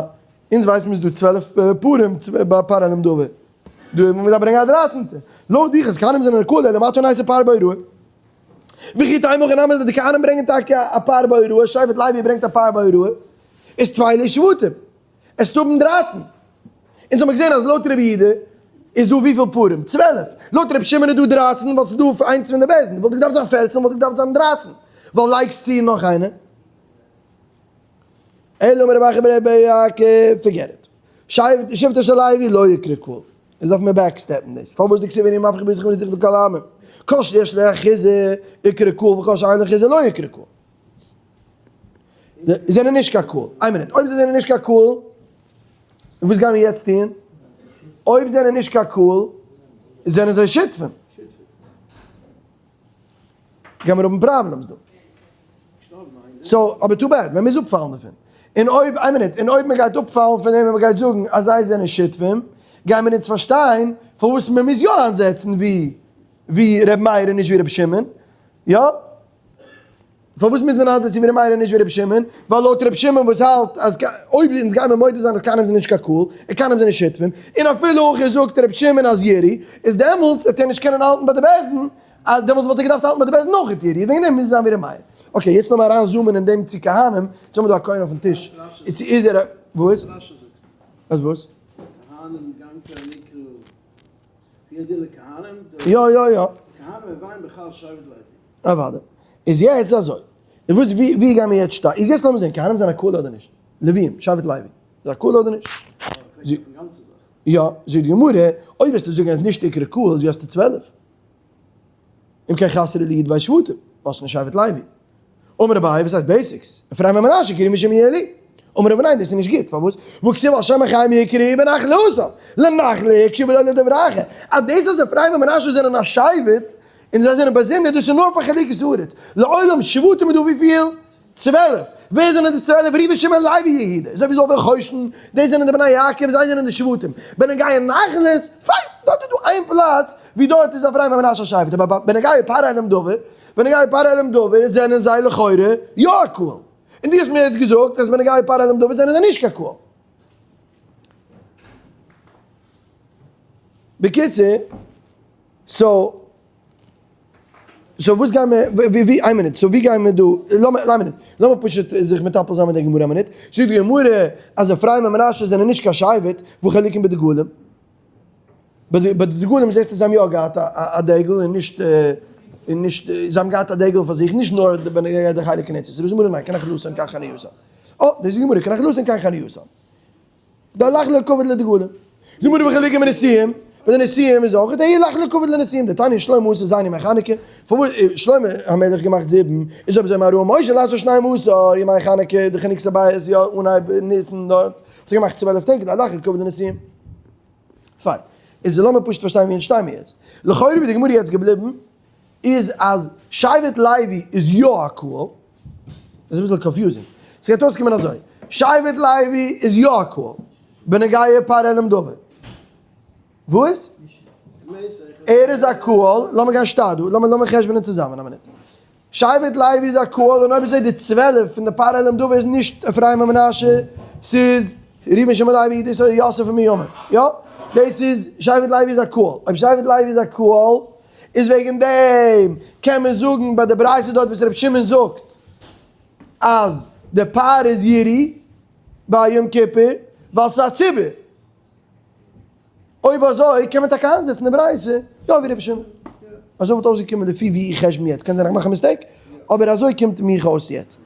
אונז ווייסן מיר ס'איז דא 12 פרים ביי פר העלם דבר, דא מ'דארף ברענגען א דרייצענטע, לויט דיך אז כהנים זענען א קהל אלא מעתה נעשה פר בהוראה, וכי תימא הכי נמי אז די כהנים ברענגען טאקע א פר בהוראה, שבט לוי ברענגט א פר בהוראה, איז טפי לשבטים. עס האבן דרייצן. אונז האבן געזען אז לויט רבי יהודה איז דא וויפיל פרים? 12. לויט רבי שמעון איז דא דרייצן ווייל ס'איז דא איינס פון די בית דין. וואלט געדארפט זיין פערצן וואלט געדארפט זיין דרייצן. ווייל לייגסט צו נאך איינע. אלא אמר רבי אחא ברבי יעקב, forget it. שבטו של לוי לא איקרי קהל. איז דארף מען backstep ן דאס. פארוואס דכתיב הנני מבחין בין זכרון לזכר לכל העמים. כל שיש לו אחוזה איקרי קהל וכל שאין לו אחוזה לא איקרי קהל. זיי זענען נישט קיין קהל. איין מינוט, אויב זיי זענען נישט קיין קהל, וואס גייען מיר יעצט טון? אויב זענען נישט קיין קהל, זענען זיי שותפים. גייען מיר האבן problems דא. so, אבער too bad, מען מוז אפפאלן דערפון. און אויב, איין מינוט, און אויב מען גייט אפפאלן פון דעם און מען גייט זאגן אז זיי זענען שותפים, גייען מיר אונז פארשטיין פארוואס מען מוז יא איינזעצן ווי ווי ר' מאיר און נישט ווי ר' שמעון, יא? פארוואס מוז מען איינזעצן ווי ר' מאיר און נישט ווי ר' שמעון? ווייל לויט ר' שמעון וואס האלט אז אויב אונז גיימער מודה זיין אז כהנים זענען נישט קיין קהל, און כהנים זענען שותפים, און אפילו אויך איז זאגט ר' שמעון אז יראו, איז דעמאלטס וועט ער נישט קענען האלטן ביי די בית דין, אז דעמאלטס וואלט ער געדארפט האלטן ביי די בית דין אויך יראו, וועגן דעם מוז זיין ווי ר' מאיר. okay, יעצט לאמיר אריין zoom ען אין דעם צו כהנים, יעצט האבן מיר דא א כהן אויפן טיש, צו איז ער א, וואס? אז וואס? כהנים גם כן נקראו ווי די לכהנים, יא יא יא. כהנים ווען בכלל שבט לוי. אוודאי. איז יעצט אזוי. איז וואס ווי ווי גיימיר יעצט שטיין? איז יעצט לאמיר זען, כהנים זענען א קהל אדער נישט? לווים, שבט לוי, איז א קהל אדער נישט? יא, זאגט די גמרא, אויב וועסטו זאגן אז נישט עיקר קהל, איז ווי האסטו 12? אם כן חסר לי י"ב שבטים, האסט נישט שבט לוי. אמר אביי, וואס הייסט basics? אפרים ומנשה קרויין משום יהלי. אמר רבא ניין דאס איז נישט גוט, פארוואס? והכתיב על שם אחיהם יקראו בנחלתם, לנחלה הקשיבו לו לדבר אחר. אז דאס אז אפרים און מנשה זענען א שבט, און זיי זענען באזונדער, דאס איז נאר פאר חלוקת הארץ. לעולם שבטים איז דא וויפיל? 12. ווער זענען די 12? ראובן שמעון לוי יהודה. אזוי ווי זאב און חושן, דאס זענען די בני יעקב, זיי זענען די שבטים. בנוגע נחלות, פיין, דארט איז דא איין פלאץ ווי דארט איז אפרים ומנשה א שבט, אבער בנוגע פר העלם דבר, בנוגע פר העלם דבר זענען זיי לכאורה יא א קהל. און דו האסט מיר יעצט געזאגט אז בנוגע פר העלם דבר זענען זיי נישט קיין קהל. בקיצור, so, so וואס גייען מיר, ווי, ווי, איין מינוט, so ווי גייען מיר דא, לאמיר, איין מינוט, לאמיר פשוט זיך מטפל זיין מיט די גמרא א מינוט, זאגט די גמרא אז אפרים און מנשה זענען נישט קיין שבט, והא חלוקים בדגלים? ביי די ביי די דגלים זעסטו זיי האבן יא געהאט א דגל און נישט און נישט זיי האבן געהאט א דגל פאר זיך נישט נאר די בנוגע די חלק אין ארץ ישראל, זאגט די גמרא ניין כנחלתן כך חנייתן, אה דאס איז די גמרא כנחלתן כך חנייתן. דלך לכבוד לדגלים. זאג מיר וועלכע ליגע מנשיאים, ביי די נשיאים איז אויך די לך לכבוד לנשיאים, דתניא שלמה עשה ז' ימי חנוכה, פארוואס שלמה המלך געמאכט זיבן, איז אויב אזוי מה ראה משה לעשות שנים עשר ימי חנוכה, די חנוכת הבית יא אנהייב ניסן דארט, האט ער געמאכט 12 טעג, די לך לכבוד לנשיאים. פיין. איז לאמיר פשוט פארשטיין ווי אונז שטיי מיר יעצט. לכאורה ווי די גמרא יעצט געבליבן איז אז שבט לוי איז יא א קהל, דאס איז אביסל confusing, ס'גייט אויסקומען אזוי, שבט לוי איז יא א קהל, בנוגע פר העלם דבר. וואס? ער איז א קהל, לאמיר גיין שטאט דא, לאמיר לאמיר חשבונ'ען צוזאמען א מינוט. שבט לוי איז א קהל און אויב אזוי די 12 פון די פר העלם דבר איז נישט אפרים און מנשה, ס'איז ראובן שמעון לוי יהודה יששכר יוסף און בנימין, יא? דאס איז שבט לוי איז א קהל, אויב שבט לוי איז א קהל איז וועגן דעם קען מען זאגן ביי די ברייתא דארט וואס רבי שמעון זאגט אז די פר איז ירי ביי יום כיפור ווייל ס'איז א ציבור. אויב אזוי קען מען טאקע איינזעצן די ברייתא יא ווי רבי שמעון. אזוי וואלט אויסגעקומען לפי ווי איך חשבון יעצט, קען זיין איך מאך א mistake, אבער אזוי קומט מיך אויס יעצט.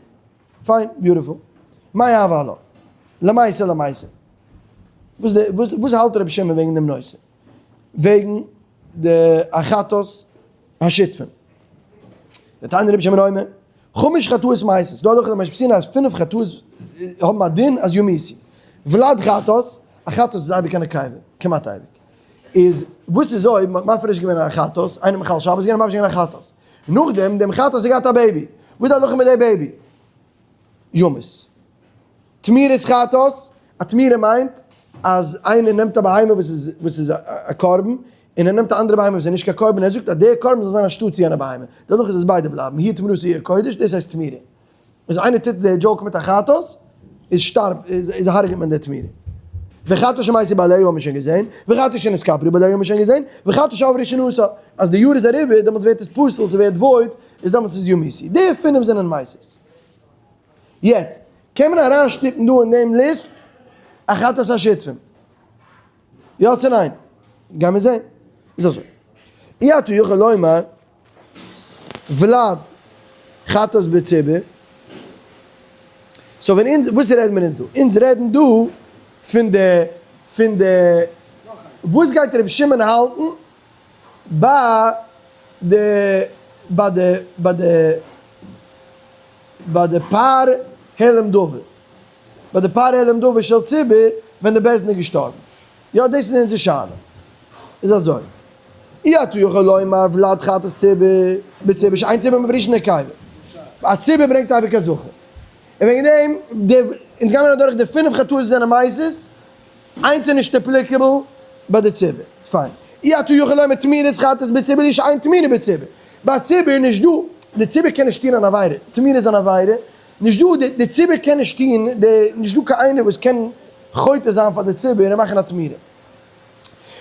פיין, beautiful. מאי הוה עלה? למעשה למעשה. וואס די וואס האלט רבי שמעון וועגן דעם נושא? וועגן די החטאת השותפים. דתניא רבי שמעון אומר, חמש חטאות מתות, דא הלכה למשה מסיני אז פינף חטאות האבן א דין אז יומתו. ולד חטאת, א חטאת איז אייביג א נקבה, כמעט אייביג. איז וואס איז אויב מ'האט מפריש געווען א חטאת, איינער מחלל שבת געווען מפריש געווען א חטאת. נאכדעם דעם חטאת האט געהאט א baby. וואס איז די הלכה מיט די baby? ימות. תמורת חטאת, א תמורה מיינט אז איינער נעמט א בהמה וואס איז וואס איז א קרבן, און ער נעמט א אנדערע בהמה וואס איז נישט קיין קרבן, און ער זאגט אז דער קרבן זאל זיין אנשטאט צו יענע בהמה. דערנאך איז עס ביידע בלייבן, היא תמורתו היא קודש, דאס הייסט תמורה. אז איינער טוט די joke מיט א חטאת, איז שטארב, איז הרג'ט מען די תמורה. וחטאת שמתו בעליה האבן מיר שוין געזען, וחטאת שנתכפרו בעליה האבן מיר שוין געזען, וחטאת שעברה שנתה, אז די יאר איז אריבער, דעמאלטס ווערט עס פסול, ס'ווערט void, איז דעמאלטס איז יומתו. די פינף זענען מתות. יעצט, קען מען אריינשטופן דא אין דעם ליסט א חטאת השותפים? יא צו ניין? גיימיר זען. איז אזוי. אי אתה יכול לומר ולד חטאת בציבור. so ווען אונז, וואס רעדן מיר אונז דא? אונז רעדן דא פון די, פון די, וואס גייט רבי שמעון האלטן ביי די, ביי די, ביי די, ביי די פר העלם דבר, ביי די פר העלם דבר של ציבור ווען די בית דין איז געשטארבן. יא דאס איז אונזער שאלה. איז אזוי. אי אתה יכול לומר ולד חטאת ציבור בציבור שאין ציבור מפרישין נקבה. א ציבור ברענגט אייביג א זכר. און וועגן דעם, די, אונז גיימיר אדורך די פינף חטאות וואס זענען מסית, איינס איז נישט applicable ביי די ציבור. פיין. אי אתה יכול לומר תמירת חטאת בציבור איש אין תמירה בציבור. ביי ציבור איז נישט דא, די ציבור קען נישט טון אן עבירה, תמירה איז אן עבירה, נישט דא, די ציבור קען נישט טון, די, נישט דא קיין איינער וואס קען חוטא זיין פאר די ציבור און מאכן א תמירה.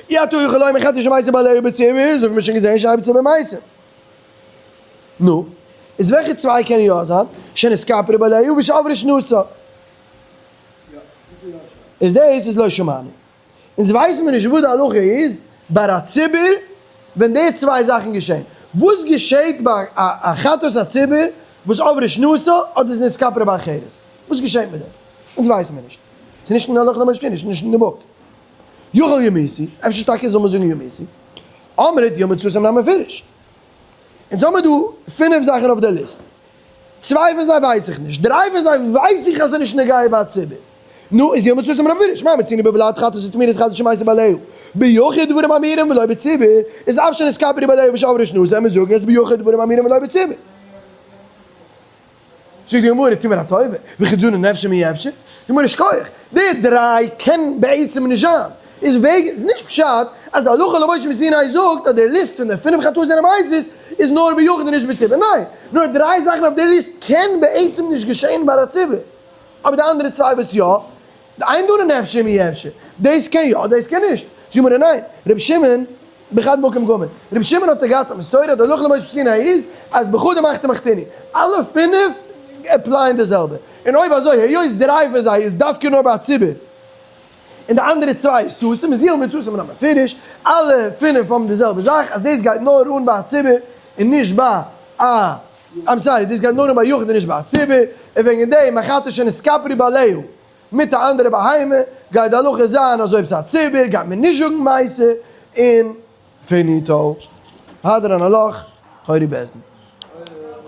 אי אתה יכול לומר חטאת שמתו בעליה בציבור, אזוי ווי מ'האט שוין געזען שאין בציבור מתים. נו, איז וועלכע צוויי קען יא זיין? שנתכפרו בעליה ושעברה שנתה. איז דאס איז לא שמענו. אונז ווייסן מיר נישט וואס די הלכה איז ביי א ציבור ווען די צוויי זאכן געשען. וואס געשעט ביי א חטאת הציבור וואס עברה שנתה אדער איז נתכפרה באחרת? וואס געשעט מיט דעם? אונז ווייסן מיר נישט. ס'איז נישט אין הלכה למשה נישט אין די book. יכול ימותו, אפשר טאקע זאל מען זאגן ימותו. אמרת ימות סתם נאמען מפורש. אונז האמיר דא פינף זאכן אויף די ליסט. צוויי פון זיי ווייס איך נישט, דריי פון זיי ווייס איך אז ס'איז נישט נוגע ביי א ציבור. נו, איז ימות סתם נאמען מפורש. מה מצינו בוולד חטאת ותמירת חטאת שמתו בעליה. ביחיד דברים אמירים ולא בציבור, איז אף שנתכפרו בעליה ושעברה שנתה, זאל מען זאגן אז ביחיד דברים אמירים ולא בציבור. זאגט די גמרא, טו מיר א טובה, וכי דנין נפשא מי אפשר? די גמרא, שכוח, די דריי קען בעצם נישט זיין, איז וועגן, איז נישט פשט אז די הלכה למשה מסיני זאגט אז די ליסט פון די פינף חטאות זענען מסית איז נאר ביחיד און נישט בציבור, ניין, נאר דריי זאכן אויף די ליסט קען בעצם נישט געשען ביי א ציבור, אבער די אנדערע צוויי וואס יא, אין דנין נפשא מי אפשר, דאס קען יא דאס קען נישט, זאגט די גמרא ניין, רבי שמעון בחד מקום גמור, רבי שמעון האט געהאט א מסורה אז די הלכה למשה מסיני איז אז בחדא מחתא מחתינהו, אלע פינף apply ען די זעלבע, און אויב אזוי היות דריי פון זיי איז דווקא נאר ביי א ציבור, און די אנדערע צוויי איז סתום, איז איל מיט סתום און א מפורש, אלע פינף האבן די זעלבע זאך אז דאס גייט נאר אן ביי א ציבור און נישט ביי א, I'm sorry, דאס גייט נאר אן ביי יחיד און נישט ביי א ציבור, און וועגן דעם מחתא שנתכפרו בעליה. מיט א אנדערע בהמה גייט די הלכה זיין אז אויב ס'איז א ציבור גייט מען נישט זאגן מעשה און פיניטא. הדרן עלך, הורי בעזדן.